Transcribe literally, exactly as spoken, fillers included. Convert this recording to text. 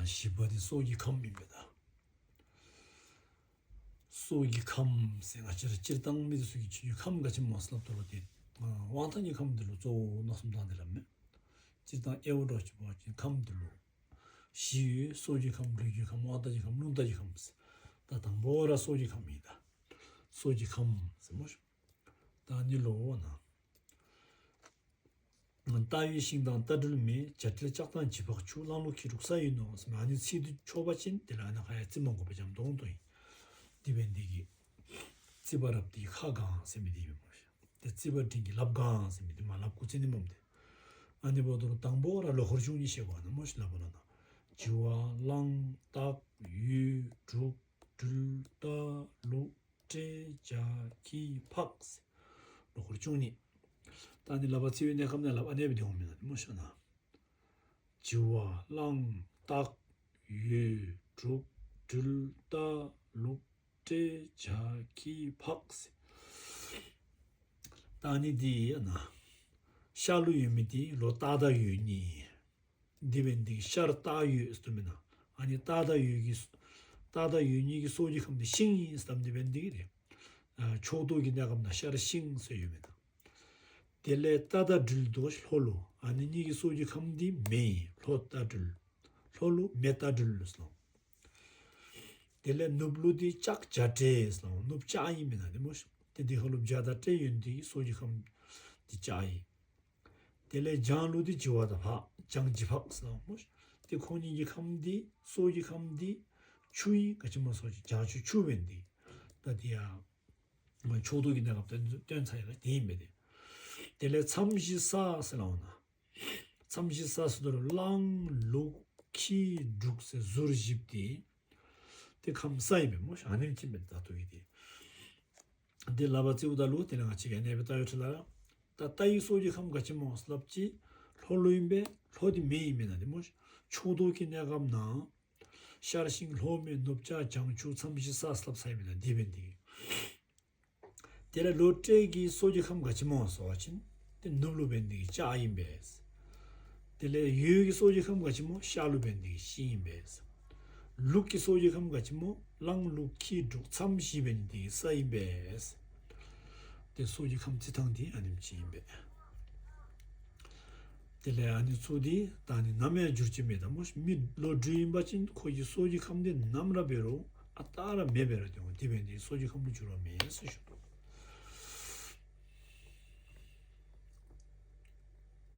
བཞི་པ་དེ་སྲོག་གི་ཁམས་ཡིན་པས་ད། སྲོག་གི་ཁམས་ཟེར་ང་བཅས་ར་སྤྱིར་བཏང་མི་དེ་ཚོ་གི་ཆོས་ཀྱི་ཁམས་ག་ཅི་མོ་ཟེར་ལབ་དུས་ལོ་དེ། དབང་ཐང་གི་ཁམས་དེ་ལོ་གཙོ་བོ་སྣ་གསུམ་དང་དེ་ལ་མེད། སྤྱིར་བཏང་དབྱེ་བ་འགྲོ་ཆེ་བ་ཅན་ཁམས་དེ་ལོ། བཞི་ཡོད། སྲོག་གི་ཁམས། ལུས་ཀྱི་ཁམས། དབང་ཐང་གི་ཁམས། རླུང་རྟ་གི་ཁམས། ད་དང་པོ་ར་སྲོག་གི་ཁམས་ཡིན་ད། སྲོག་གི་ཁམས་ཟེར་མོ། ད་ནི་ལོ་ན། རྟ་ཡོད་ཤིང་དང་རྟ་སྦྲུལ་མེད། བྱ་སྤྲེལ་ལྕགས་དང་བྱི་ཕག་ཆུ། གླང་ལུག་ཁྱི་འབྲུག་ས་ཡོད་ནོ་ཟེར་མ། ཨ་ནི་ཚིག་དེ་ཆོག་པ་ཅན་དེ་ལ་ཨ་ནི་ཁ་ཡ་རྩིས་མ་དགོས་པ་ཅམ་དོང་དོ་ཡིན། དེ་བས་འདི་གི་རྩིས་པ་རབ་དེ་ཁ་གང་ཟེར་མི་དེ་ཡོད་མོ། དེ་རྩིས་པ་འབྲིང་གི་ལབ་གང་ཟེར་མི་དེ་མ་ལབ་གོ་ཚེ་ནི་མོམ་དེ། ཨ་ནི་བོ་དོར་དང་པོ་ར་ལོ་འཁོར་བཅུ་གཉིས་བཤད་གོ་ན་མོ་ཞིག་ལབ་པ་ན་ན། བྱི་བ་གླང་སྟག་ཡོས་འབྲུག་སྦྲུལ་རྟ་ལུག་སྤྲེལ་བྱ་ཁྱི་ཕག་ཟེར། ལོ་འཁོར་བཅུ་གཉིས། ད་ནི་ལབ་པ་ཚེ་བའི་གནས་སྐབས་ནས་ལབ་ཨ་ནེ་བི་དེ་འོང་མི་ན་དེ་མོ་ཤ་ན། བྱི་བ་གླང་སྟག་ཡོས་འབྲུག་སྦྲུལ་རྟ་ལུག་སྤྲེལ་བྱ་ཁྱི་ཕག་ཟེར། ད་ནི་དེ་ཡ་ན། ཤར་ལུ་ཡོད་མི་དེ་ལོ་སྟག་དང་ཡོས་གཉིས། འདི་བས་འདི་ཤར་སྟག་ཡོས་སུ་མེད་ན། ཨ་ནི་སྟག་དང་ཡོས་ཀྱི། སྟག་དང་ཡོས་གཉིས་ཀྱི་སྲོག་གི་ཁམས་དེ་ཤིང་ཡིན་སྟབས་འདི་བས་འདི་རེད། ཕྱོགས་རྟོགས་ཀྱི་གནས་སྐབས་ན་ཤར་ཤིང་སུ་ཡོད་མེད་ན། དེ་ལས་རྟ་དང་སྦྲུལ་དུ་ལྷོ་ལུ། ཨ་ནི་གཉིས་ཀྱི་སྲོག་གི་ཁམས་འདི་མེ་ཡིན། ལྷོ་རྟ་སྦྲུལ། ལྷོ་ལུ་མེ་རྟ་སྦྲུལ་ལུ་སོང་། དེ་ལས་ནུབ་ལུ་འདི་ལྕགས་བྱ་སྤྲེལ་སོང་། ནུབ་ལྕགས་ཡིན་མེད་ན་དེ་མོ་ཤིག་དེ་འདི་ཧ་ལུ་བྱ་དང་སྤྲེལ་ཡོད་འདི་སྲོག་གི་ཁམས་འདི་ལྕགས་ཡིན། དེ་ལས་བྱང་ལུ་དེ་བྱི་བ་དང་ཕག་བྱང་བྱི་ཕག་ཟེར་བ་མོ། དེ་ཁོང་གཉིས་ཀྱི་ཁམས་འདི་སྲོག་གི་ཁམས་འདི་ཆུ་ཡིན། ག་ཅི་མ་སོགས་ཀྱི་བྱང་ཆུབ་ཆུ་བན་འདི། ད་དེ་ཡང་ཕྱོགས་རྟོགས་ཀྱི་གནས་སྐབས་སྟོན་སྟོན་ཚར་ཡོད་ལ་དེ་ཡིན་པས་དེ། དེ་ལས་མཚམས་བཞི་ས་ཟེར་ལ་འོང་ན། མཚམས་བཞི་ས་ཟེར་དུས་གླང་ལུག་ཁྱི་འབྲུག་ཟེར་ཟུར་བཞིབ་དེ། དེ་ཁམས་ས་ཡིན་པས་མོ་ཤ་ནེམ་ཅི་མེད་ད་ཐུག་ཡི་དེ། འདི་ལབ་པ་ཙིའུ་ད་ལུ་དེ་ལ་ང་ཅིག་ག་གནས་པའི་ད་ཡོད་ཁྲི་ལ། ད་རྟ་ཡི་སྲོག་གི་ཁམས་ག་ཅི་མོ་ལབ་ཅི། ལྷོ་ལུ་ཡིན་པས་ལྷོ་དེ་མེ་ཡིན་མེད་ན་དེ་མོ། ཕྱོགས་རྟོགས་ཀྱི་གནས་སྐབས་ན། ཤར་ཤིང་ལྷོ་མེ་ནུབ་ལྕགས་བྱང་ཆུ་མཚམས་བཞི་ས་ལབ་ས་ཡིན་མེད་ན་འདི་བས་འདི། དེ་ལས་ལོ་སྤྲེལ་གྱི་སྲོག་གི་ཁམས་ག་ཅི་མོ་ཟེར་བ་ཅིན། དེ་ནུབ་ལུ་བས་འདི་ལྕགས་ཡིན་པས། དེ་ལས་ཡོས་ཀྱི་སྲོག་གི་ཁམས་ག་ཅི་མོ་ཤར་ལུ་བས་འདི་ཤིང་ཡིན་པས། ལུག་གི་སྲོག་གི་ཁམས་ག་ཅི་མོ་གླང་ལུག་ཁྱི་འབྲུག་མཚམས་བཞི་བས་འདི་ས་ཡིན་པས། དེ་སྲོག་གི་ཁམས་རྩི་ཐང་དེ་ཨ་ནེམ་ཅི་ཡིན་པས། དེ་ལས་ཨ་ནི་ཚུ་དེ་ད་ནི་ནམ་ཡང་འགྱུར་གྱི་མེད་ད་མོ། མི་ལོ་སྦྲུལ་ཡིན་པ་ཅིན་ཁོ་གི་སྲོག་གི་ཁམས་དེ་ནམ་ར་འབད་རུང་ཨ་རྟག་ར་མེ་འབད་རུང་དེ་འོང་དེ་བས་འདི་སྲོག་གི་ཁམས་ལུ་འགྱུར་བ་མེད་ཟེར་ཞུ་དོ།